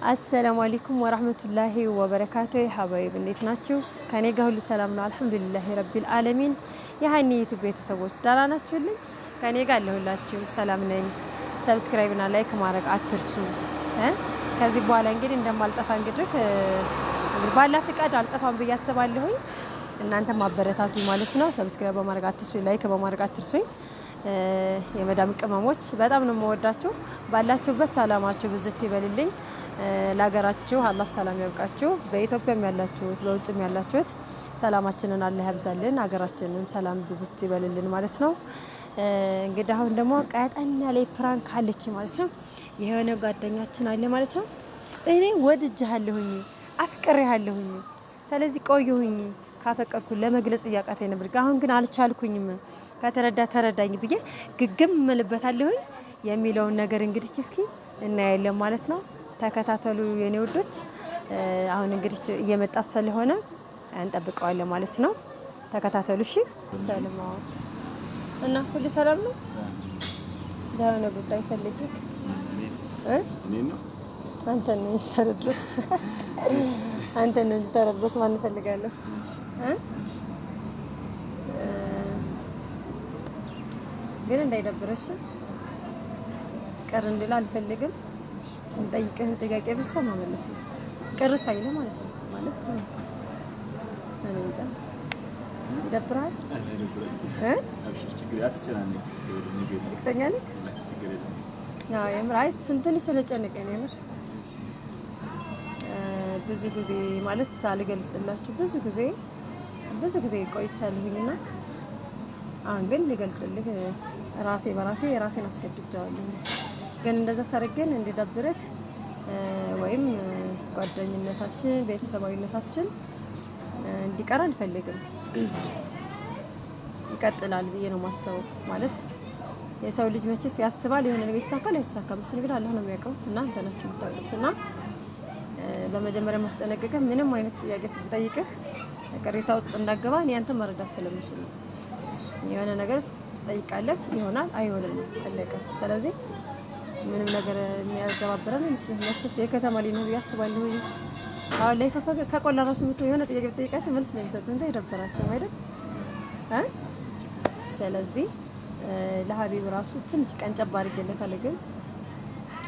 السلام عليكم ورحمة الله وبركاته። حبايب እንዴት ናችሁ? ከኔ ጋር ሁሉ ሰላም ነው፣ الحمد لله رب العالمين። የሀኒ YouTube ቤተሰቦች ደህና ናችሁልኝ? ከኔ ጋር አለሁላችሁ፣ ሰላም ነኝ። Subscribe እና like ማድረግ አትርሱ። ከዚህ በኋላ እንግዲህ እንደማልጠፋ እንግዲህ ባላ ፍቃድ አልጠፋም ብዬ አስባለሁኝ። እናንተ ማበረታቱ ማለት ነው። Subscribe በማድረግ አትርሱኝ፣ like በማድረግ አትርሱኝ። የመዳም ቅመሞች በጣም ነው የምወዳችሁ። ባላችሁበት ሰላማችሁ ብዝት ይበልልኝ። ለሀገራችሁ አላህ ሰላም ያብቃችሁ። በኢትዮጵያም ያላችሁት በውጭም ያላችሁት ሰላማችንን አላህ ያብዛልን፣ ሀገራችንን ሰላም ብዝት ይበልልን ማለት ነው። እንግዲህ አሁን ደግሞ ቀጠና ላይ prank አለች ማለት ነው። የሆነ ጓደኛችን አለ ማለት ነው። እኔ ወድጄሃለሁኝ አፍቅሬሃለሁኝ፣ ስለዚህ ቆየሁኝ ካፈቀርኩ ለመግለጽ እያቃተኝ ነበር። አሁን ግን አልቻልኩኝም። ከተረዳ ተረዳኝ ብዬ ግግም እምልበታለሁኝ የሚለውን ነገር እንግዲህ እስኪ እናያለን ማለት ነው። ተከታተሉ የኔ ውዶች። አሁን እንግዲህ እየመጣ ስለሆነ እንጠብቀዋለን ማለት ነው። ተከታተሉ እሺ። ሰላም እና ሁሉ ሰላም ነው። ለሆነ ጉዳይ ፈልጌ አንተን ነው ተረድሮስ አንተን ነው ተረድሮስ ማን እፈልጋለሁ ግን እንዳይደብረሽ ቅር እንድል አልፈልግም። እንጠይቅህን ጥያቄ ብቻ መመለስ ነው። ቅር ሳይልህ ማለት ነው። ማለት እኔ እንጃ ይደብርሃል? እርግጠኛ ነህ? የምር አይ ስንትን ስለጨነቀኝ ነው የምር። ብዙ ጊዜ ማለት ሳልገልጽላችሁ ብዙ ጊዜ ቆይቻለሁኝና አሁን ግን ልገልጽልህ ራሴ በራሴ ራሴን አስገድጃለሁ። ግን እንደዛ ሳደርግ ግን እንዲደብርህ ወይም ጓደኝነታችን ቤተሰባዊነታችን እንዲቀር አልፈልግም። ይቀጥላል ብዬ ነው የማስበው። ማለት የሰው ልጅ መቼስ ያስባል፣ የሆነ ነገር ይሳካል አይሳካም፣ እሱን ግን አላህ ነው የሚያውቀው እና አንተ ናችሁ የምታውቁት። እና በመጀመሪያ ማስጠነቀቅህ ምንም አይነት ጥያቄ ስጠይቅህ ቅሬታ ውስጥ እንዳገባ እኔ አንተ መረዳት ስለምችል ነው። የሆነ ነገር ትጠይቃለህ፣ ይሆናል አይሆንም ነው አለቀ። ስለዚህ ምንም ነገር የሚያገባብረን አይመስለኝም። መቼስ የከተማ ልጅ ነው ብዬ አስባለሁ። አሁን ላይ ከቆላ ራሱ መጥቶ የሆነ ጥያቄ ብትጠይቃቸው መልስ ነው የሚሰጡት። እንትን አይደበራቸውም አይደል? ስለዚህ ለሀቢብ ራሱ ትንሽ ቀንጨብ አድርጌለታለሁ። ግን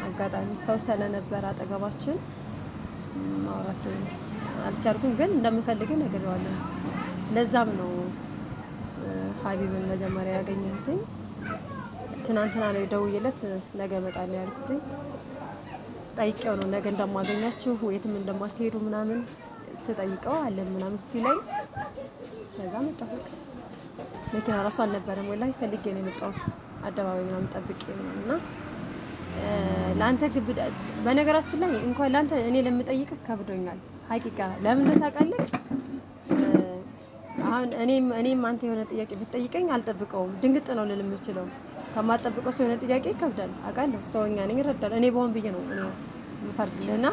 አጋጣሚ ሰው ስለነበረ አጠገባችን ማውራት አልቻልኩም። ግን እንደምፈልግህ ነግሬዋለሁ። ለዛም ነው ሀቢብን መጀመሪያ ያገኘሁትኝ። ትናንትና ነው ደውዬለት ነገ እመጣለሁ ያልኩትኝ። ጠይቄው ነው ነገ እንደማገኛችሁ የትም እንደማትሄዱ ምናምን ስጠይቀው አለን ምናምን ሲለኝ ከዛ መጣሁ። በቃ መኪና ራሱ አልነበረም፣ ወላሂ ፈልጌ ነው የመጣሁት አደባባይ ምናምን ጠብቄ ምናምን እና ለአንተ ግብድ በነገራችን ላይ እንኳን ለአንተ እኔ ለምጠይቅህ ከብዶኛል። ሀቂቃ ለምን እንደሆነ ታውቃለህ? አሁን እኔም አንተ የሆነ ጥያቄ ብትጠይቀኝ አልጠብቀውም። ድንግጥ ነው ልል የምችለው። ከማጠብቀው ሰው የሆነ ጥያቄ ይከብዳል፣ አውቃለሁ። ሰውኛ ነኝ፣ እረዳለሁ። እኔ በሆን ብዬ ነው እኔ የምፈርድልህና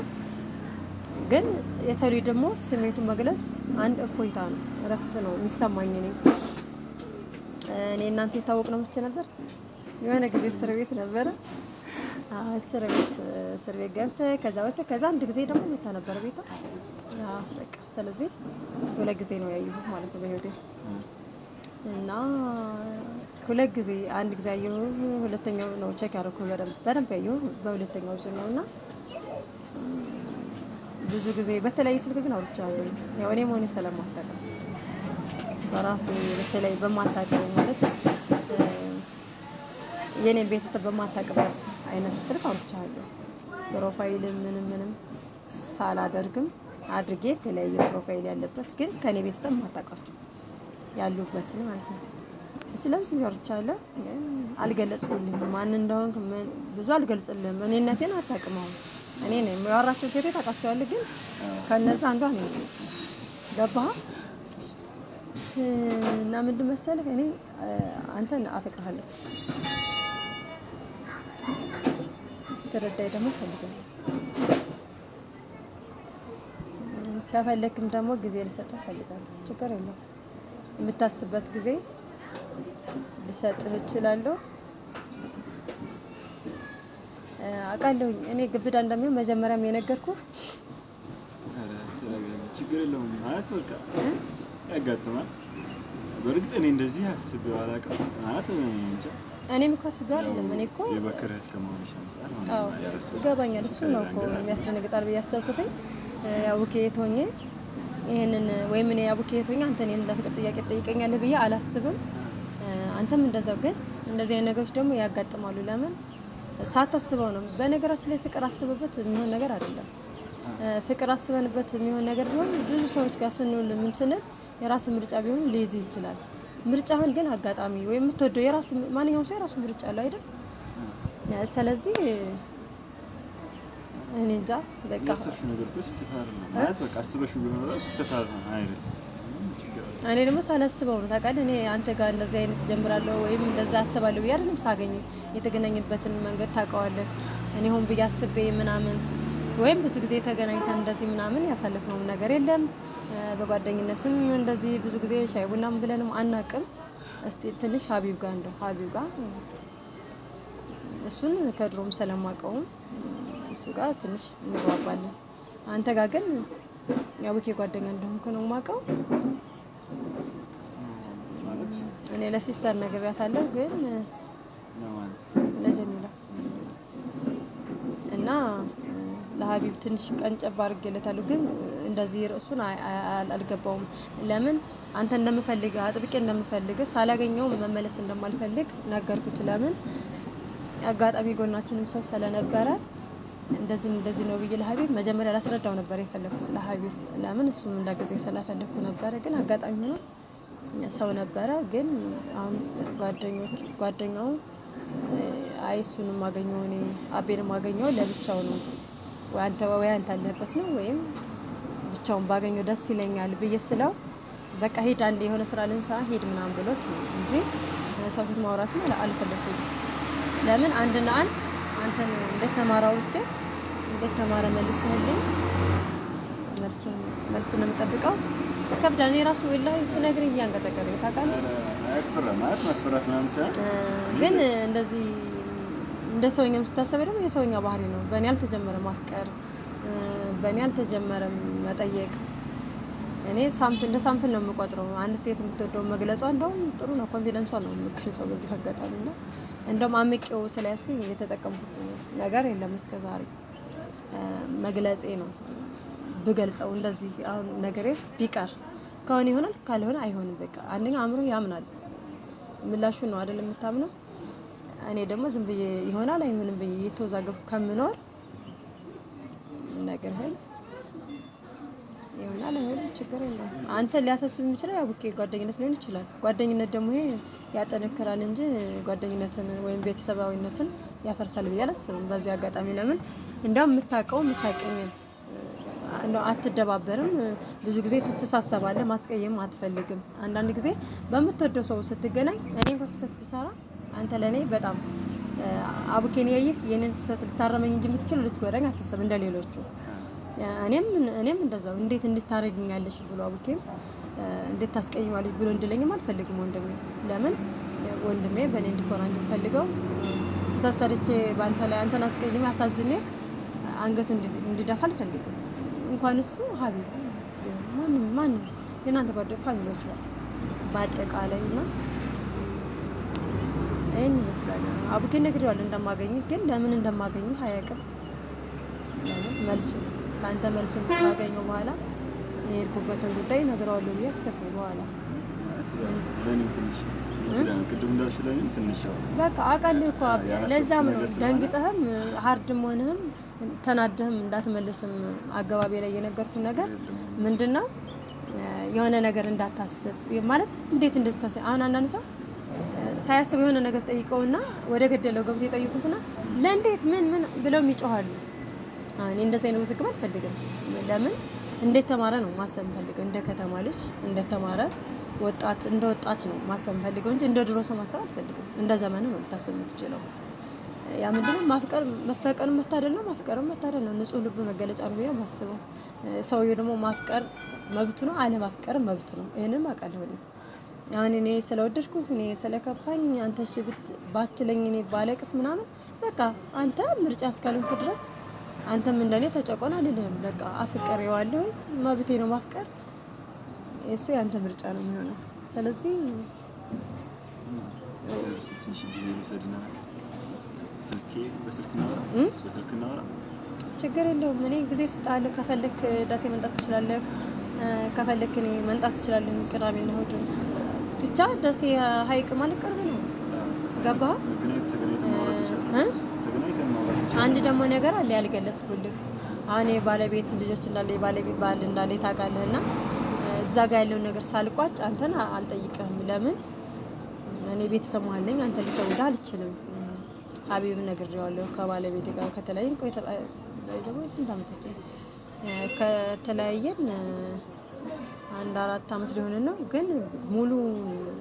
ግን የሰው ልጅ ደግሞ ስሜቱን መግለጽ አንድ እፎይታ ነው፣ እረፍት ነው የሚሰማኝ። እኔ እናንተ የታወቅነው መቼ ነበር? የሆነ ጊዜ እስር ቤት ነበረ። እስር ቤት ገብተህ ከዛ ወጥተህ ከዛ አንድ ጊዜ ደግሞ መታ ነበረ ቤቷ። በቃ ስለዚህ ሁለት ጊዜ ነው ያየሁት ማለት ነው በህይወቴ። እና ሁለት ጊዜ አንድ ጊዜ ያየሁ፣ ሁለተኛው ነው check ያደረኩት በደንብ በደንብ ያየሁ በሁለተኛው ዙር ነው። እና ብዙ ጊዜ በተለያየ ስልክ ግን አውርቻለሁ። ያው እኔ መሆኔ ስለማታውቅ በራሴ በተለይ በማታውቀው ማለት የኔን ቤተሰብ በማታውቅበት አይነት ስልክ አውርቻለሁ። Profile ምንም ምንም ሳላደርግም አድርጌ የተለያየ profile ያለበት ግን ከኔ ቤተሰብ የማታውቃቸው ያሉበትን ማለት ነው። እስቲ ለብዙ ጊዜ አውርቻለሁ፣ ግን አልገለጽኩልህም። ማን እንደሆንክ ብዙ አልገልጽልህም። እኔነቴን አታውቅም። አሁን እኔ ነኝ የማወራቸው ሴቶች ታውቃቸዋለህ፣ ግን ከነዛ አንዷ እኔ ነኝ። ገባህ? እና ምንድን መሰለህ እኔ አንተን አፈቅርሃለሁ፣ ትረዳኝ ደግሞ እፈልጋለሁ። ከፈለክም ደግሞ ጊዜ ልሰጥህ እፈልጋለሁ። ችግር የለውም። የምታስብበት ጊዜ ልሰጥህ እችላለሁ። አውቃለሁኝ እኔ ግብዳ እንደሚሆን መጀመሪያም የነገርኩህ። ችግር የለውም ማለት በቃ ያጋጥማል። በእርግጥ እኔ እንደዚህ አስቤው አላውቅም ማለት እንጃ። እኔም እኮ አስቤው አይደለም። እኔ እኮ የበክር እህት ከመሆንሽ አንፃር ይገባኛል። እሱ ነው እኮ የሚያስደነግጣል ብዬ ያሰብኩትኝ። አቡኬ የት ሆኜ ይሄንን ወይም እኔ አቡኬ የት ሆኜ አንተ እኔን ለፍቅር ጥያቄ ትጠይቀኛለህ ብዬ አላስብም። አንተም እንደዛው። ግን እንደዚህ አይነት ነገሮች ደግሞ ያጋጥማሉ። ለምን ሳታስበው ነው። በነገራችን ላይ ፍቅር አስበበት የሚሆን ነገር አይደለም። ፍቅር አስበንበት የሚሆን ነገር ቢሆን ብዙ ሰዎች ጋር ስንውል ምን ስንል የራስ ምርጫ ቢሆን ሊይዝህ ይችላል። ምርጫህን ግን አጋጣሚ ወይም የምትወደው የራስ ማንኛውም ሰው የራሱ ምርጫ አለው አይደል? ስለዚህ እኔ እንጃ በቃ ያሰብሽው ነገር እኮ ስህተት አይደለም ማለት በቃ አስበሽው ቢሆን እራሱ ስህተት አይደለም አይደል? እኔ ደግሞ ሳላስበው ነው ታውቃለህ። እኔ አንተ ጋር እንደዚህ አይነት ጀምራለሁ ወይም እንደዛ አስባለሁ ብዬ አይደለም ሳገኝህ። የተገናኘበትን መንገድ ታውቀዋለህ። እኔ ሆን ብዬ አስቤ ምናምን ወይም ብዙ ጊዜ ተገናኝተን እንደዚህ ምናምን ያሳለፍነውም ነገር የለም። በጓደኝነትም እንደዚህ ብዙ ጊዜ ሻይ ቡናም ብለንም አናውቅም። እስቲ ትንሽ ሀቢብ ጋር እንደው ሀቢብ ጋር እሱን ከድሮም ስለማውቀውም እሱ ጋር ትንሽ እንግባባለን። አንተ ጋር ግን ያው ቡኬ ጓደኛ እንደሆንክ ነው የማውቀው። እኔ ለ sister ነግሬያታለሁ፣ ግን ለጀሚላ እና ለሀቢብ ትንሽ ቀንጨብ አድርጌለታለሁ፣ ግን እንደዚህ ርዕሱን አልገባውም። ለምን አንተ እንደምፈልግ አጥብቄ እንደምፈልግ ሳላገኘው መመለስ እንደማልፈልግ ነገርኩት። ለምን አጋጣሚ ጎናችንም ሰው ስለነበረ እንደዚህ እንደዚህ ነው ብዬ ለሀቢብ መጀመሪያ ላስረዳው ነበር የፈለኩት ለሀቢብ። ለምን እሱም እንዳገዘኝ ስለፈለኩ ነበረ፣ ግን አጋጣሚ ሆኖ ሰው ነበረ። ግን አሁን ጓደኛው አይ እሱንም አገኘው እኔ አቤንም አገኘው ለብቻው ነው ወይ አንተ ወይ አንተ አለበት ነው ወይም ብቻውን ባገኘው ደስ ይለኛል ብዬ ስለው በቃ ሂድ አንድ የሆነ ስራ ልንሰራ ሂድ ምናምን ብሎት ነው እንጂ ሰው ፊት ማውራት አልፈለኩም። ለምን አንድና አንድ አንተን እንደተማረ አውርቼ እንደተማረ መልስህልኝ መልስ ነው የምጠብቀው። ከብዳ እኔ ራሱ ወላሂ ስነግርህ እያንቀጠቀጠኝ ታውቃለህ። አያስፈራም ማለት ማስፈራት ምናምን ሳይሆን ግን እንደዚህ እንደ ሰውኛም ስታሰበ ደግሞ የሰውኛ ባህሪ ነው። በእኔ አልተጀመረም ማፍቀር፣ በእኔ አልተጀመረም መጠየቅ። እኔ sample እንደ sample ነው የምቆጥረው። አንድ ሴት የምትወደው መግለጿ እንደውም ጥሩ ነው፣ confidence ዋ ነው የምገልጸው በዚህ አጋጣሚ እና እንደውም አምቄው ስለያዝኩኝ የተጠቀምኩት ነገር የለም እስከ ዛሬ መግለጼ ነው። ብገልጸው እንደዚህ አሁን ነገሬ ቢቀር ከሆነ ይሆናል፣ ካልሆነ አይሆንም። በቃ አንደኛ አእምሮ ያምናል፣ ምላሹን ነው አይደል የምታምነው። እኔ ደግሞ ዝም ብዬ ይሆናል አይሆንም ብዬ እየተወዛገብኩ ከምኖር ነገርህን ይሆናል አይሆንም ችግር የለውም። አንተ ሊያሳስብ የሚችለው ያው ቡኬ ጓደኝነት ሊሆን ይችላል። ጓደኝነት ደግሞ ይሄ ያጠነክራል እንጂ ጓደኝነትን ወይም ቤተሰባዊነትን ያፈርሳል ብዬ አላስብም። በዚህ አጋጣሚ ለምን እንደውም የምታውቀው የምታውቀኝን እንደው አትደባበርም። ብዙ ጊዜ ትተሳሰባለህ፣ ማስቀየም አትፈልግም። አንዳንድ ጊዜ በምትወደው ሰው ስትገናኝ እኔ እንኳን ስህተት ብሰራ አንተ ለእኔ በጣም አቡኬን ያየህ የኔን ስህተት ልታረመኝ እንጂ የምትችል ልትጎዳኝ አታስብ እንደሌሎቹ። እኔም እንደዛው እንዴት እንድታረግኛለሽ ብሎ አቡኬም እንዴት ታስቀይማለሽ ብሎ እንድለኝም አልፈልግም ወንድሜ። ለምን ወንድሜ በእኔ እንዲኮራ እንጂ የምፈልገው ስህተት ሰርቼ በአንተ ላይ አንተን አስቀይሜ አሳዝኔ አንገቱ እንዲደፋ አልፈልግም። እንኳን እሱ ሀቢብ ማንም ማንም የእናንተ ጓደኞች family ዎች በአጠቃላይ እና ይሄን ይመስላል። አቡኬ ነግሬዋለሁ እንደማገኝህ፣ ግን ለምን እንደማገኝህ አያውቅም። ለምን መልሱን ከአንተ መልሱን ካገኘው በኋላ የሄድኩበትን ጉዳይ እነግረዋለሁ ብዬ አሰብኩ። በኋላ ለእኔም ትንሽ ቅድም እንዳልሽ ለእኔም ትንሽ በቃ አውቃለሁ እኮ ለዛም ነው ደንግጠህም ሀርድም ሆነህም ተናደህም እንዳትመልስም አገባቢ ላይ የነገርኩህ ነገር ምንድነው የሆነ ነገር እንዳታስብ ማለት እንዴት እንደዚህ ታስብ። አሁን አንዳንድ ሰው ሳያስብ የሆነ ነገር ጠይቀውና ወደ ገደለው ገብቶ የጠይቁትና ለእንዴት ምን ምን ብለው ይጮሃሉ። እኔ እንደዚህ አይነት ውዝግብ አልፈልግም። ለምን እንዴት ተማረ ነው ማሰብ የምፈልገው። እንደ ከተማ ልጅ እንደ ተማረ ወጣት እንደ ወጣት ነው ማሰብ የምፈልገው እንጂ እንደ ድሮ ሰው ማሰብ አልፈልግም። እንደ ዘመኑ ነው ልታስብ የምትችለው። ያ ምንድነው ማፍቀር መፈቀር መታደል ነው፣ ማፍቀር መታደል ነው። ንጹህ ልብ መገለጫ ነው ብዬ የማስበው። ሰውየው ደግሞ ማፍቀር መብቱ ነው፣ አለማፍቀር መብቱ ነው። ይሄንን አውቃለሁ እኔ። አሁን እኔ ስለወደድኩ እኔ ስለከፋኝ አንተ እሺ ባትለኝ እኔ ባለቅስ ምናምን በቃ አንተ ምርጫ እስካልሆንክ ድረስ አንተም እንደኔ ተጨቆን አልልህም። በቃ አፍቅሬዋለሁ፣ መብቴ ነው ማፍቀር። እሱ የአንተ ምርጫ ነው የሚሆነው። ስለዚህ ትንሽ ጊዜ ልውሰድና ስልኬ በስልክ እናውራ፣ በስልክ እናውራ። ችግር የለውም። እኔ ጊዜ ስጣለሁ። ከፈለክ ዳሴ መምጣት ትችላለህ፣ ከፈለክ እኔ መምጣት ትችላለህ። ቅዳሜና እሑድ ብቻ ደሴ ሀይቅ ማለት ቅርብ ነው። ገባህ? ተገናኝተን ማውራት እንችላለን። ተገናኝተን ማውራት እንችላለን። አንድ ደግሞ ነገር አለ ያልገለጽኩልህ። አሁን የባለቤት ልጆች እንዳለ የባለቤት ባል እንዳለ ታውቃለህ። እና እዛ ጋር ያለውን ነገር ሳልቋጭ አንተን አልጠይቅህም። ለምን እኔ ቤተሰብ መሀል ነኝ፣ አንተን ልሸውድህ አልችልም። ሀቢብም ነግሬዋለሁ። ከባለቤቴ ጋር ከተለያየን ቆይ ደግሞ ስንት ዓመታችን ከተለያየን አንድ 4 ዓመት ሊሆን ነው። ግን ሙሉ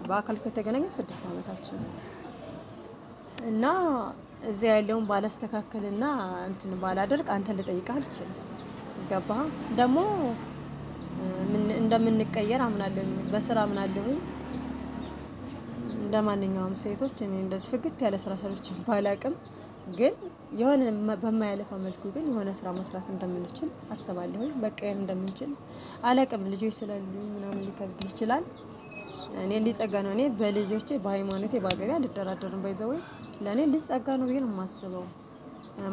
በአካል ከተገናኘን 6 ዓመታችን እና እዚያ ያለውን ባላስተካከልና እንትን ባላደርግ አንተን ልጠይቅህ አልችልም። ገባህ? ደግሞ እንደምንቀየር አምናለሁ፣ በስራ አምናለሁ። እንደማንኛውም ሴቶች እኔ እንደዚህ ፍግት ያለ ስራ ሰርቼ ባላቅም ግን የሆነ በማያለፋ መልኩ ግን የሆነ ስራ መስራት እንደምንችል አስባለሁ። መቀየር እንደምንችል አላቅም። ልጆች ስላሉ ምናምን ሊከብድ ይችላል። እኔ ሊጸጋ ነው። እኔ በልጆቼ በሃይማኖቴ በአገሬ አልደራደርም። by the way ለእኔ ልጅ ጸጋ ነው ብዬ ነው የማስበው።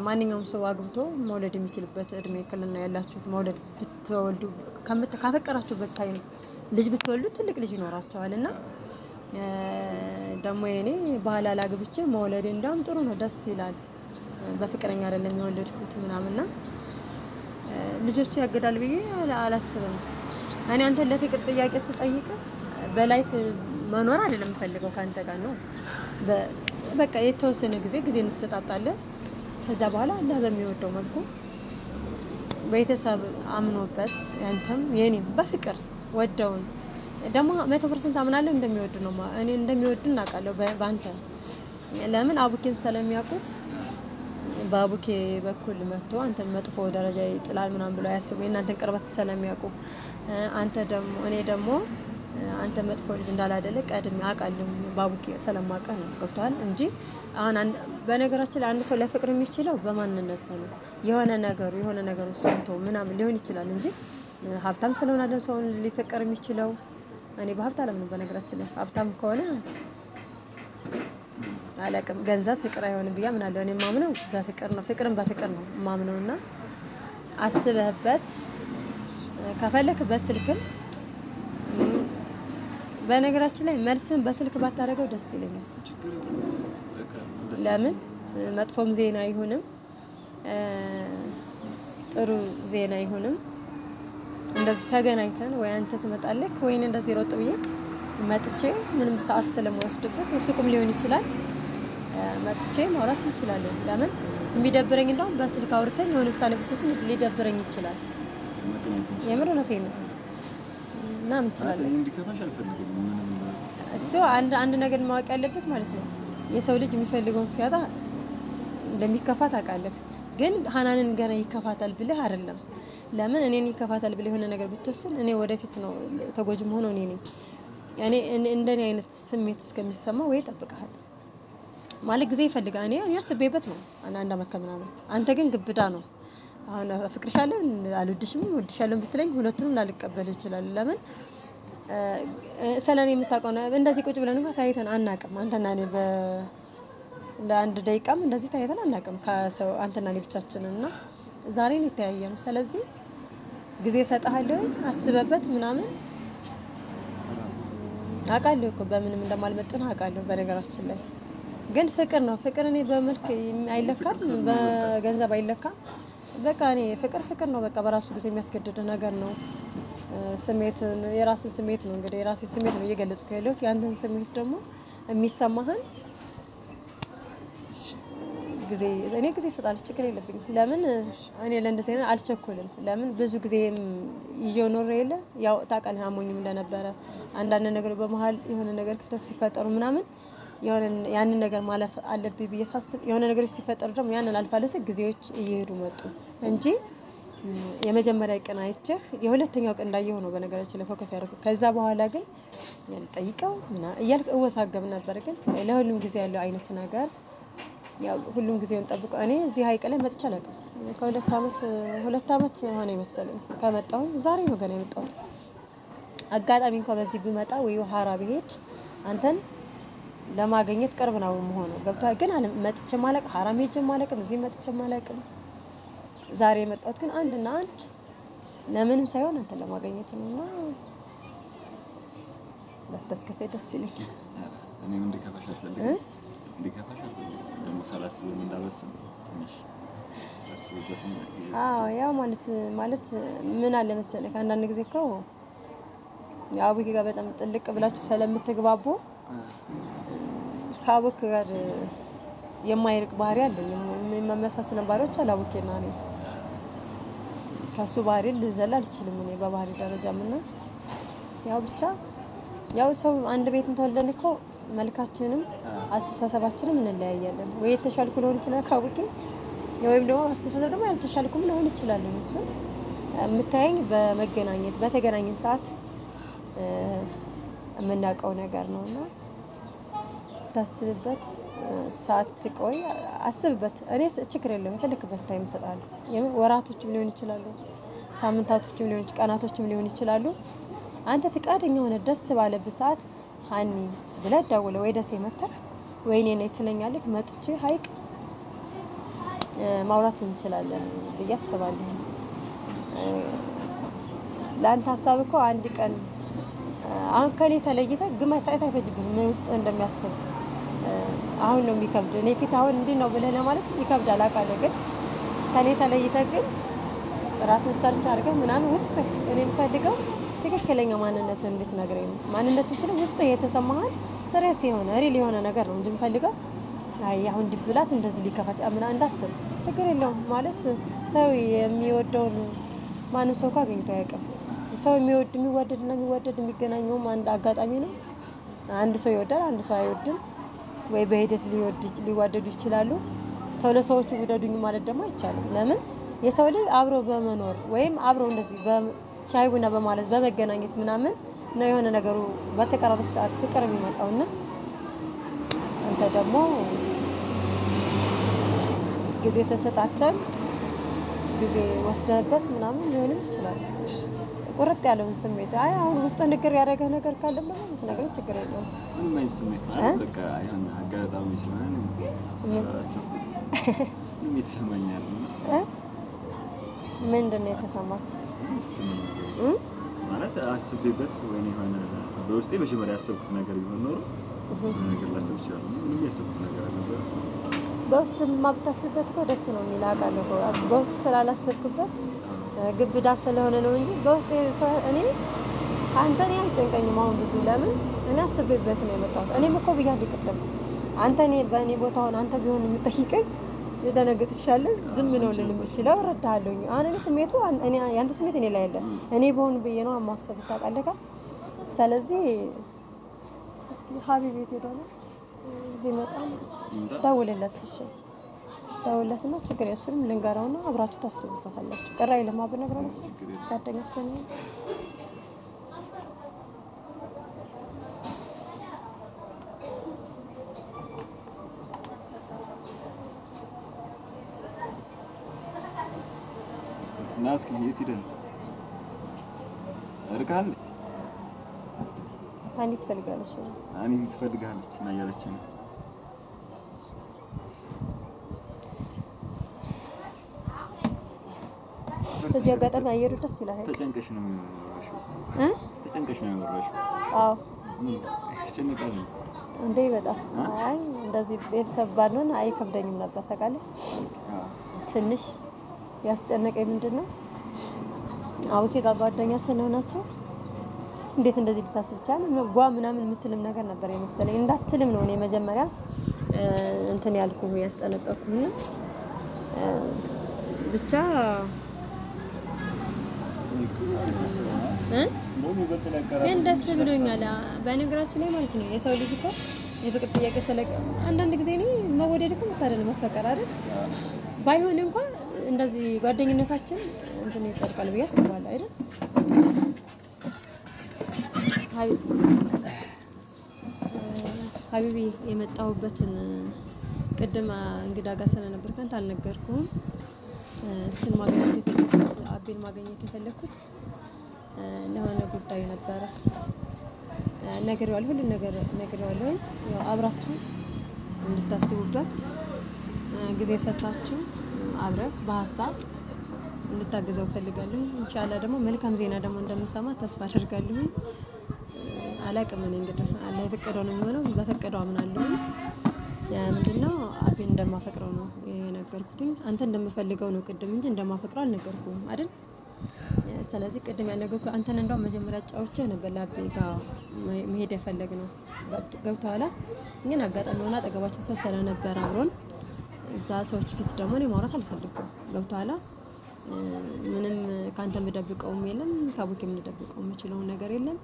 ማንኛውም ሰው አግብቶ መውለድ የሚችልበት እድሜ ክልል ነው ያላችሁት። መውለድ ብትወልዱ ካፈቀራችሁበት time ልጅ ብትወልዱ ትልቅ ልጅ ይኖራቸዋል። እና ደግሞ የኔ ባህል አላግብቼ መውለዴ እንዳውም ጥሩ ነው፣ ደስ ይላል። በፍቅረኛ አይደለም የወለድኩት ምናምንና ልጆቼ ያግዳል ብዬ አላስብም። እኔ አንተን ለፍቅር ጥያቄ ስጠይቅ በ life መኖር አይደለም የምፈልገው ካንተ ጋር ነው። በቃ የተወሰነ ጊዜ ጊዜ እንሰጣጣለን። ከዛ በኋላ አላህ በሚወደው መልኩ ቤተሰብ አምኖበት ያንተም የኔም በፍቅር ወደውን ደግሞ 100% አምናለሁ እንደሚወዱ ነው። እኔ እንደሚወዱ እናውቃለሁ በአንተ ለምን አቡኬን ስለሚያውቁት በአቡኬ በኩል መጥቶ አንተን መጥፎ ደረጃ ይጥላል ምናምን ብለው አያስቡ። የእናንተን ቅርበት ስለሚያውቁ አንተ ደግሞ እኔ ደግሞ አንተ መጥፎ ልጅ እንዳላደለ ቀድሜ አውቃለሁ። በአቡኬ ስለማውቅህ ነው። ገብቶሃል እንጂ አሁን በነገራችን ላይ አንድ ሰው ሊያፈቅር የሚችለው በማንነት ነው። የሆነ ነገሩ የሆነ ነገሩ ሰምቶ ምናምን ሊሆን ይችላል እንጂ ሀብታም ስለሆነ አይደለም ሰውን ሊፈቀር የሚችለው። እኔ በሀብት አላምንም። በነገራችን ላይ ሀብታም ከሆነ አላውቅም፣ ገንዘብ ፍቅር አይሆንም ብዬ አምናለሁ። እኔ የማምነው በፍቅር ነው። ፍቅርን በፍቅር ነው የማምነው። እና አስበህበት ከፈለክ በስልክም በነገራችን ላይ መልስን በስልክ ባታደርገው ደስ ይለኛል። ለምን መጥፎም ዜና አይሆንም ጥሩ ዜና አይሆንም። እንደዚህ ተገናኝተን ወይ አንተ ትመጣለህ ወይ እኔ እንደዚህ ሮጥ ብዬ መጥቼ ምንም ሰዓት ስለማይወስድብህ ሱቅም ሊሆን ይችላል መጥቼ ማውራት እንችላለን። ለምን የሚደብረኝ እንደውም በስልክ አውርተኝ የሆነ ውሳኔ ብትወስን ሊደብረኝ ይችላል። የምር እውነቴን ነው። እና እንችላለን። እንዲከፋሽ አልፈልግም። ምንም እሱ አንድ ነገር ማወቅ ያለበት ማለት ነው የሰው ልጅ የሚፈልገውን ሲያጣ እንደሚከፋ ታውቃለህ። ግን ሀናንን ገና ይከፋታል ብለህ አይደለም። ለምን እኔን ይከፋታል ብለህ የሆነ ነገር ብትወስን እኔ ወደፊት ነው ተጎጂም ሆኖ እኔ ነኝ። እኔ እንደኔ አይነት ስሜት እስከሚሰማ ወይ እጠብቅሃለሁ ማለት ጊዜ ይፈልጋል። እኔ አስቤበት ነው አንድ አመት ከምናምን። አንተ ግን ግብዳ ነው። አሁን አፈቅርሻለሁ አልወድሽም እወድሻለሁ ብትለኝ ሁለቱንም ላልቀበል እችላለሁ። ለምን ስለኔ የምታውቀው እንደዚህ ቁጭ ብለን እንኳን ታይተን አናውቅም። አንተና እኔ ለአንድ ደቂቃም እንደዚህ ታይተን አናውቅም ከሰው አንተና እኔ ብቻችንን እና ዛሬ ነው የተያየነው። ስለዚህ ጊዜ እሰጥሃለሁ አስበበት ምናምን። አውቃለሁ እኮ በምንም እንደማልመጥን አውቃለሁ። በነገራችን ላይ ግን ፍቅር ነው። ፍቅር እኔ በመልክ አይለካም፣ በገንዘብ አይለካም። በቃ እኔ ፍቅር ፍቅር ነው። በቃ በራሱ ጊዜ የሚያስገድድ ነገር ነው። ስሜት የራስን ስሜት ነው እንግዲህ የራስን ስሜት ነው እየገለጽኩ ያለሁት። ያንተን ስሜት ደግሞ የሚሰማህን ጊዜ እኔ ጊዜ እሰጣለሁ፣ ችግር የለብኝም። ለምን እኔ ለእንደዚህ አይነት አልቸኩልም። ለምን ብዙ ጊዜም ይዤው ኖሬ የለ ያው ታውቃለህ፣ አሞኝም እንደነበረ አንዳንድ ነገር በመሀል የሆነ ነገር ክፍተት ሲፈጠሩ ምናምን የሆነ ያንን ነገር ማለፍ አለብኝ ብዬ ሳስብ የሆነ ነገሮች ሲፈጠሩ ደግሞ ያንን አልፋለሁ ስል ጊዜዎች እየሄዱ መጡ እንጂ የመጀመሪያ ቀን አይቼህ የሁለተኛው ቀን እንዳየሁ ነው በነገራችን ላይ focus ያደረኩት። ከዛ በኋላ ግን ጠይቀው ምናምን እያልክ እወሳገብ ነበር። ግን ለሁሉም ጊዜ ያለው አይነት ነገር ያው ሁሉም ጊዜውን ጠብቆ እኔ እዚህ ሀይቅ ላይ መጥቼ አላውቅም። ከሁለት አመት 2 አመት ሆነ መሰለኝ ከመጣሁኝ፣ ዛሬ ነው ገና የመጣሁት። አጋጣሚ እንኳን በዚህ ብመጣ ወይ ሀራ ብሄድ አንተን ለማግኘት ቅርብ ነው የምሆነው። ገብቶሃል? ግን መጥቼም አላውቅም፣ ሀራም ሄጄም አላውቅም፣ እዚህ መጥቼም አላውቅም። ዛሬ የመጣሁት ግን አንድና አንድ ለምንም ሳይሆን አንተን ለማግኘት ነው እና ባታስከፋኝ ደስ ይለኛል። እኔም እንዲከፋሽ አልፈልግም። እንዲከፋሽ አልፈልግም። ደግሞ ሳላስብም እንዳልወስን ትንሽ አስብበትም ጊዜ አዎ ወስጄ ያው ማለት ምን አለ መሰለህ፣ አንዳንድ ጊዜ እኮ አቡኪ ጋር በጣም ጥልቅ ብላችሁ ስለምትግባቡ ከአቡኪ ጋር የማይርቅ ባህሪ አለኝ። የሚመሳሰለን ባህሪዎች አሉ አቡኪና እኔ። ከሱ ባህሪ ልዘል አልችልም እኔ በባህሪ ደረጃም እና ያው ብቻ ያው ሰው አንድ ቤትም ተወልደን እኮ መልካችንም አስተሳሰባችንም እንለያያለን። ወይ የተሻልኩ ሊሆን ይችላል ከአቡኪ፣ ወይም ደግሞ አስተሳሰብ ደግሞ ያልተሻልኩም ሊሆን ይችላል። እሱ የምታየኝ በመገናኘት በተገናኘን ሰዓት የምናውቀው ነገር ነው እና ታስብበት ሳትቆይ አስብበት። እኔ ችግር የለውም፣ የፈለክበት time እሰጥሃለሁ። ወራቶችም ሊሆን ይችላሉ፣ ሳምንታቶችም ሊሆን ቀናቶችም ሊሆን ይችላሉ። አንተ ፍቃደኛ ሆነ ደስ ባለብህ ሰዓት ሀኒ ብለህ ደውለህ ወይ ደሴ መተህ ወይ እኔ ነኝ ትለኛለህ። መጥቼ ሀይቅ ማውራት እንችላለን ብዬ አስባለሁ። ለአንተ ሀሳብ እኮ አንድ ቀን አሁን ከኔ ተለይተህ ግማሽ ሰዓት አይፈጅብህም። ምን ውስጥ እንደሚያስብ አሁን ነው የሚከብድ። እኔ ፊት አሁን እንዲህ ነው ብለህ ለማለት ይከብዳል አውቃለሁ። ግን ከኔ ተለይተህ ግን ራስን search አድርገህ ምናምን ውስጥህ እኔ የምፈልገው ትክክለኛ ማንነትህን እንድትነግረኝ ነው። ማንነትህ ስለ ውስጥህ የተሰማህን serious የሆነ real የሆነ ነገር ነው እንጂ የምፈልገው አይ አሁን እንዲህ ብላት እንደዚህ ሊከፋት ምናምን እንዳትል። ችግር የለውም ማለት ሰው የሚወደውን ማንም ሰው እኮ አግኝቶ አያውቅም። ሰው የሚወድ የሚዋደድና የሚዋደድ የሚገናኘውም አንድ አጋጣሚ ነው። አንድ ሰው ይወዳል፣ አንድ ሰው አይወድም። ወይ በሂደት ሊዋደዱ ይችላሉ። ቶሎ ሰዎቹ ውደዱኝ ማለት ደግሞ አይቻልም። ለምን የሰው ልጅ አብሮ በመኖር ወይም አብሮ እንደዚህ ሻይ ቡና በማለት በመገናኘት ምናምን ነው የሆነ ነገሩ በተቀራረቡ ሰዓት ፍቅር የሚመጣውና አንተ ደግሞ ጊዜ ተሰጣተን ጊዜ ወስደህበት ምናምን ሊሆንም ይችላል። ቁርጥ ያለውን ስሜት አይ አሁን ውስጥ ንግር ያደረገህ ነገር ካለም ደግሞ ብትነግረኝ ችግር የለውም። ምንም አይነት ስሜት ማለት በቃ የሆነ አጋጣሚ ስለሆነ አሰብኩት። ምንም የተሰማኝ አይደለም። ምንድን ነው የተሰማህ? ምንም የተሰማኝ ነገር የለም። ማለት አስቤበት ወይ የሆነ በውስጤ መጀመሪያ ያሰብኩት ነገር ቢሆን ኖሮ የሆነ ነገር ላስብ እችላለሁ። ምንም ያሰብኩት ነገር አልነበረም። በውስጥ ብታስብበት እኮ ደስ ነው የሚል አውቃለሁ እኮ። በውስጥ ስላላሰብክበት ግብዳ ስለሆነ ነው እንጂ በውስጥ እኔ ከአንተ እኔ አይጨንቀኝም። አሁን ብዙ ለምን እኔ አስቤበት ነው የመጣሁት። እኔም እኮ ብያለሁ ቅድም አንተ እኔ በእኔ ቦታ ሆነ አንተ ቢሆን የምጠይቀኝ ልደነግጥ ይሻላል። ዝም ነው ልል የምችለው እረዳሃለሁኝ። አሁን እኔ ስሜቱ እኔ ያንተ ስሜት እኔ ላይ አለ። እኔ በሆን ብዬ ነው የማሰብ ታውቃለህ። ስለዚህ እስኪ ሀቢብ የት ሄዶ ነው ቢመጣም ደውልለት። እሺ ደውልለትና ችግር የእሱንም ልንገረውና አብራችሁ ታስቡበታላችሁ። ቅር አይልም ብነግረው እሱ ጓደኛ ስለሆነ እና እስኪ የት ሄደህ ነው? ርቀሃል? ሀኒ ትፈልጋለች። ሀኒ ትፈልግሃለች እና እያለች ነው። በዚህ አጋጣሚ አየሩ ደስ ይላል። ተጨንቀሽ ነው ያወራሽው? ተጨንቀሽ ነው ያወራሽው? አዎ። ምን ያስጨንቃል? እንዴ በጣም። አይ እንደዚህ ቤተሰብ ባልሆን አይከብደኝም ነበር ታውቃለህ። ትንሽ ያስጨነቀኝ ምንድን ነው አውቄ ጋር ጓደኛ ስለሆናችሁ እንዴት እንደዚህ ልታስብ ቻለ ጓ ምናምን የምትልም ነገር ነበር የመሰለኝ። እንዳትልም ነው እኔ መጀመሪያ እንትን ያልኩህ ያስጠነቀቅኩህና ብቻ ግን ደስ ብሎኛል። በነገራችን ላይ ማለት ነው የሰው ልጅ እኮ የፍቅር ጥያቄ ስለቀ አንዳንድ ጊዜ እኔ መወደድ እኮ መታደል መፈቀር አይደል? ባይሆን እንኳን እንደዚህ ጓደኝነታችን እንትን ይጸድቃል ብዬ አስባለሁ አይደል? ሀቢቢ የመጣሁበትን ቅድም እንግዳ ጋር ስለነበር ካንተ አልነገርኩህም። እሱን ማግኘት የፈለኩት አቤን ማግኘት የፈለኩት ለሆነ ጉዳይ ነበረ። ነግሬዋለሁ፣ ሁሉን ነገር ነግሬዋለሁ። ያው አብራችሁ እንድታስቡበት ጊዜ ሰጥታችሁ አብረህ በሀሳብ እንድታግዘው እፈልጋለሁ። ኢንሻአላህ ደግሞ መልካም ዜና ደግሞ እንደምሰማ ተስፋ አደርጋለሁ። አላቅም እኔ እንግዲህ አላህ የፈቀደው ነው የሚሆነው፣ በፈቀደው አምናለሁ። ምንድነው አቤን እንደማፈቅረው ነው የነገርኩትኝ። አንተ እንደምፈልገው ነው ቅድም እንጂ እንደማፈቅረው አልነገርኩም አይደል? ስለዚህ ቅድም ያልነገርኩህ አንተን እንደው መጀመሪያ ጫውቼ ነበር ለአቤ ጋር መሄድ የፈለግነው ገብቶሃል። ግን አጋጣሚ ሆነ አጠገባችን ሰው ስለነበረ አብሮን እዛ ሰዎች ፊት ደግሞ እኔ ማውራት አልፈልግም። ገብቶሃል። ምንም ከአንተ የምደብቀውም የለም ከአቡኬ የምንደብቀው የምችለውን ነገር የለም።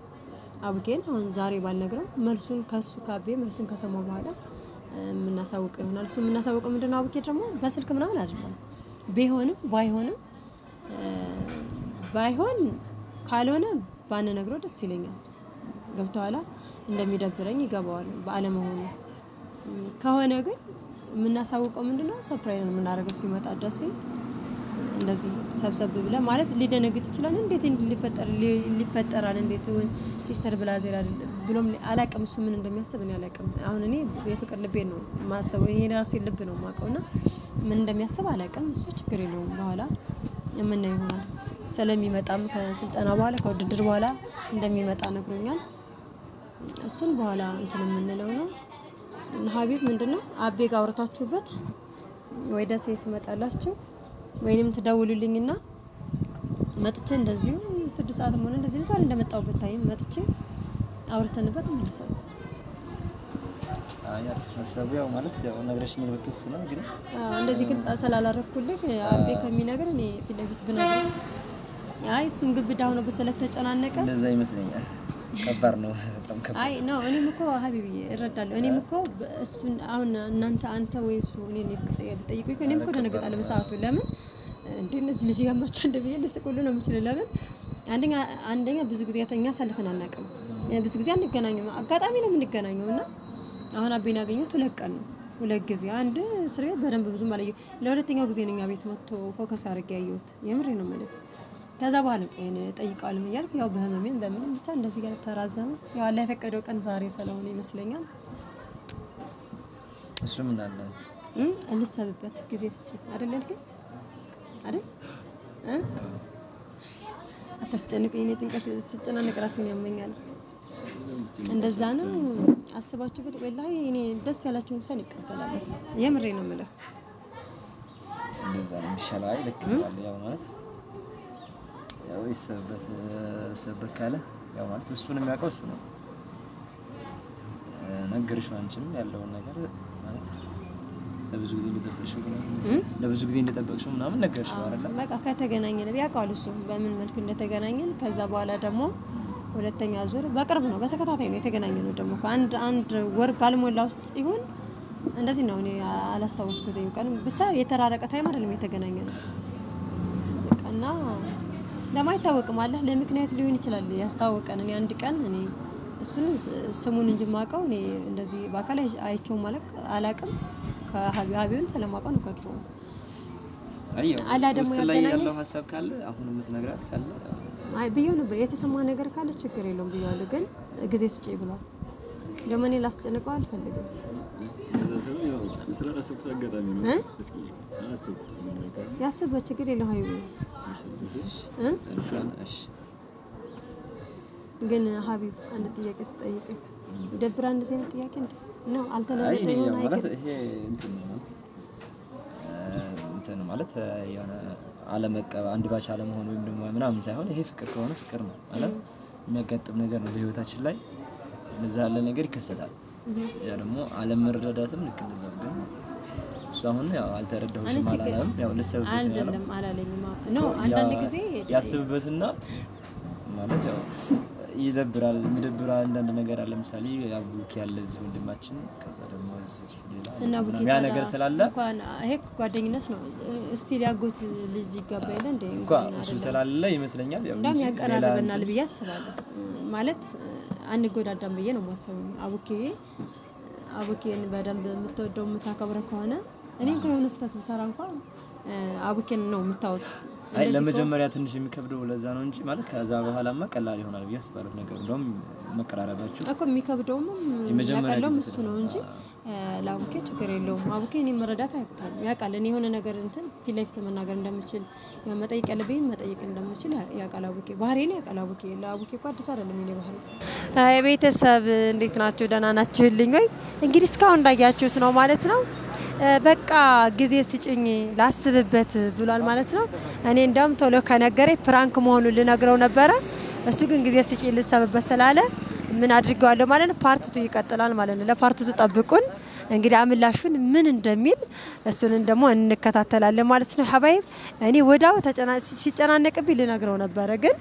አቡኬን አሁን ዛሬ ባልነግረው መልሱን ከሱ ከአቤ መልሱን ከሰማው በኋላ የምናሳውቀው ይሆናል። እሱ የምናሳውቀው ምንድነው አቡኬ ደግሞ በስልክ ምናምን አይደለም። ቢሆንም ባይሆንም ባይሆን ካልሆነ ባንነግረው ደስ ይለኛል። ገብቶሃል። እንደሚደብረኝ ይገባዋል ባለመሆኑ። ከሆነ ግን የምናሳውቀው ምንድነው surprise ነው የምናደርገው ሲመጣ ደሴ እንደዚህ ሰብሰብ ብለህ ማለት ሊደነግጥ ይችላል። እንዴት ሊፈጠር ሊፈጠራል እንዴት sister brother አይደለም ብሎም አላቅም። እሱ ምን እንደሚያስብ እኔ አላቅም። አሁን እኔ የፍቅር ልቤን ነው የማስበው፣ የራሴን ልብ ነው የማውቀው እና ምን እንደሚያስብ አላቅም። እሱ ችግር የለውም በኋላ የምናየው ይሆናል። ስለሚመጣም ከስልጠና በኋላ ከውድድር በኋላ እንደሚመጣ ነግሮኛል። እሱን በኋላ እንትን የምንለው ነው። ሀቢብ ምንድነው አቤ ጋር አውርታችሁበት ወይ ደሴ ትመጣላችሁ ወይንም ትደውሉልኝና መጥቼ እንደዚሁ 6 ሰዓትም ሆነ እንደዚህ ዛሬ እንደመጣሁበት time መጥቼ አውርተንበት እመልሳለሁ። አይ አሪፍ ሀሳቡ ያው ማለት ያው ነግረሽኝ ብትወስነው ግን አዎ እንደዚህ ግልጽ ስላላረኩልህ አቤ ከሚነግር እኔ ፊት ለፊት ብነግርህ አይ እሱም ግብዳ ሆኖበት ስለተጨናነቀ እንደዛ ይመስለኛል። ከባድ ነው፣ በጣም ከባድ። አይ ነው እኔም እኮ ሀቢብዬ እረዳለሁ። እኔም እኮ እሱን አሁን እናንተ አንተ ወይ እሱ እኔን የፍቅር ጥያቄ ብትጠይቁኝ እኔም እኮ ደነግጣለሁ በሰዓቱ። ለምን እንዴ እነዚህ ልጅ ያማቸው እንደ ብዬ ልስቅ ሁሉ ነው የምችለው። ለምን አንደኛ ብዙ ጊዜ እኛ አሳልፈን አናውቅም፣ ብዙ ጊዜ አንገናኝም። አጋጣሚ ነው የምንገናኘው እና አሁን አቤን ያገኘሁት 2 ቀን ነው፣ 2 ጊዜ አንድ እስር ቤት በደንብ ብዙም አላየሁም። ለሁለተኛው ጊዜ ነው እኛ ቤት መጥቶ focus አድርጌ ያየሁት። የምሬ ነው የምልህ። ከዛ በኋላ ቆይን ጠይቀዋለሁ እያልኩ ያው በህመሜም በምንም ብቻ እንደዚህ ጋር ተራዘመ። ያው አላህ የፈቀደው ቀን ዛሬ ስለሆነ ይመስለኛል። እሱ ምን አለ እንሰብበት ጊዜ ስጪ አይደል ያልከኝ አይደል? አታስጨንቁኝ። እኔ ጭንቀት ስጨናነቅ ራሴን ያመኛል። እንደዛ ነው አስባችሁበት። ወላሂ እኔ ደስ ያላችሁን ውሳኔ እቀበላለሁ። የምሬ ነው የምልህ። እንደዛ ነው የሚሻለው። አይ ልክ ነው ያው ማለት ያው ይሰብበት ሰብበት ካለ ያው ማለት እሱን የሚያውቀው እሱ ነው። ነገርሽው አንቺም ያለውን ነገር ማለት ለብዙ ጊዜ እንደጠበቅሽው ለብዙ ጊዜ እንደጠበቅሽው ምናምን ነገርሽው አይደል? በቃ ከተገናኘን ያውቀዋል እሱ በምን መልኩ እንደተገናኘን። ከዛ በኋላ ደግሞ ሁለተኛ ዙር በቅርብ ነው በተከታታይ ነው የተገናኘነው። ደግሞ አንድ ወር ባልሞላ ውስጥ ይሁን እንደዚህ ነው። እኔ አላስታወስኩትም ቀን ብቻ የተራረቀ time አይደለም የተገናኘነው። በቃ እና ለማይታወቅም አለ ለምክንያት ሊሆን ይችላል ያስታወቀን። እኔ አንድ ቀን እኔ እሱን ስሙን እንጂ የማውቀው እኔ እንደዚህ በአካል አይቼውም አላውቅም። ከሀቢውን ስለማውቀው ነው ከድሮ። አላ ደግሞ ያገናኘ ያለው ሐሳብ ካለ አሁን የምትነግራት ካለ አይ ብዬው ነበር። የተሰማ ነገር ካለ ችግር የለውም ብዬዋለሁ፣ ግን ጊዜ ስጪኝ ብሏል። ደግሞ እኔ ላስጨንቀው አልፈልግም። ስላላሰብኩት አጋጣሚ ነው። እስኪ አላሰብኩት ነገር ያስበት ችግር የለውም። ሀይቡ ግን ሀቢብ አንድ ጥያቄ ስጠይቅህ ይደብራል? እንደዚህ አይነት ጥያቄ እንደ ነው አልተለመደ ይሆን ማለት ይሄ እንትን ማለት እንትን ማለት የሆነ አለመቀበል አንድ ባች አለመሆን ወይም ደግሞ ምናምን ሳይሆን ይሄ ፍቅር ከሆነ ፍቅር ነው ማለት የሚያጋጥም ነገር ነው። በህይወታችን ላይ እንደዛ ያለ ነገር ይከሰታል። ያ ደግሞ አለመረዳዳትም ልክ እንደዛው። ግን እሱ አሁን ያው አልተረዳሁሽም አላለም። ያው ልሰብበት ነው አይደለም አላለኝም። ነው አንዳንድ ጊዜ ያስብበትና ማለት ያው ይደብራል። የሚደብር አንዳንድ ነገር አለ። ለምሳሌ አቡኪ ያለ እዚህ ወንድማችን፣ ከዛ ደግሞ እዚህ እሱ ሌላ እና እንደዚህ አቡኪ ምናምን ያ ታዲያ ነገር ስላለ እንኳን ይሄ ጓደኝነት ነው። እስቲ ያጎት ልጅ ይጋባ የለ እንዴ? እንኳ እንኳን እሱ አይደለም ስላለ ይመስለኛል ያው እንዳውም እንጂ ሌላ ያቀራርበናል እንትን ብዬ አስባለሁ። ማለት አንጎዳዳም ብዬ ነው የማስበው። አቡኬ አቡኬን በደንብ የምትወደው የምታከብረው ከሆነ እኔ እንኳን የሆነ ስህተት ብሰራ እንኳን አቡኬን ነው የምታዩት። አይ እንደዚህ እኮ ለመጀመሪያ ትንሽ የሚከብደው ለዛ ነው እንጂ ማለት ከዛ በኋላማ ቀላል ይሆናል ብዬ አስባለሁ። ነገሩ እንደውም መቀራረባችሁ እኮ የሚከብደውም የመጀመሪያ የሚያቀለውም ጊዜ እሱ ስለሆነ ነው እንጂ ለአቡኬ ችግር የለውም። አቡኬ እኔ መረዳት አያቅተውም፣ ያውቃል። እኔ የሆነ ነገር እንትን ፊት ለፊት መናገር እንደምችል መጠየቅ ያለብኝ መጠየቅ እንደምችል ያውቃል አቡኬ። ባህሪዬን ያውቃል አቡኬ። ለአቡኬ እኮ አዲስ አይደለም የኔ ባህሪ። አይ ቤተሰብ እንዴት ናችሁ? ደህና ናችሁልኝ ወይ? እንግዲህ እስካሁን እንዳያችሁት ነው ማለት ነው። በቃ ጊዜ ስጭኝ ላስብበት ብሏል ማለት ነው። እኔ እንደውም ቶሎ ከነገረኝ prank መሆኑን ልነግረው ነበረ። እሱ ግን ጊዜ ስጭኝ ልሰብበት ስላለ ምን አድርገዋለሁ ማለት ነው። part two ይቀጥላል ማለት ነው። ለ part two ጠብቁን። እንግዲህ አምላሹን ምን እንደሚል እሱንን ደግሞ እንከታተላለን ማለት ነው። حبايب እኔ ወዲያው ሲጨናነቅብኝ ልነግረው ነበረ ግን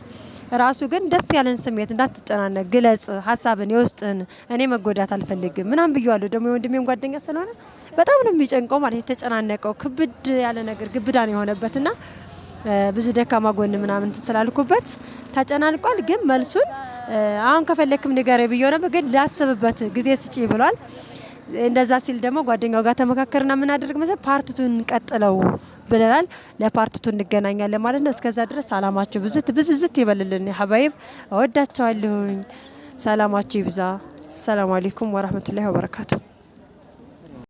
ራሱ ግን ደስ ያለን ስሜት እንዳትጨናነቅ ግለጽ፣ ሀሳብን የውስጥን እኔ መጎዳት አልፈልግም ምናምን ብየዋለሁ። ደግሞ የወንድሜም ጓደኛ ስለሆነ በጣም ነው የሚጨንቀው ማለት የተጨናነቀው ክብድ ያለ ነገር ግብዳ ነው የሆነበትና ብዙ ደካማ ጎን ምናምን ስላልኩበት ተጨናንቋል። ግን መልሱን አሁን ከፈለክም ንገረኝ ብየው ነበር፣ ግን ላስብበት ጊዜ ስጪ ብሏል። እንደዛ ሲል ደግሞ ጓደኛው ጋር ተመካከርና ምን አደርግ መሰለህ part two እንቀጥለው ብለናል። ለ part two እንገናኛለን ማለት ነው። እስከዛ ድረስ ሰላማችሁ ብዝት ብዝዝት ይበልልን። حبايب እወዳቸዋለሁኝ። ሰላማችሁ ይብዛ። ሰላም አለይኩም ወራህመቱላሂ ወበረካቱ።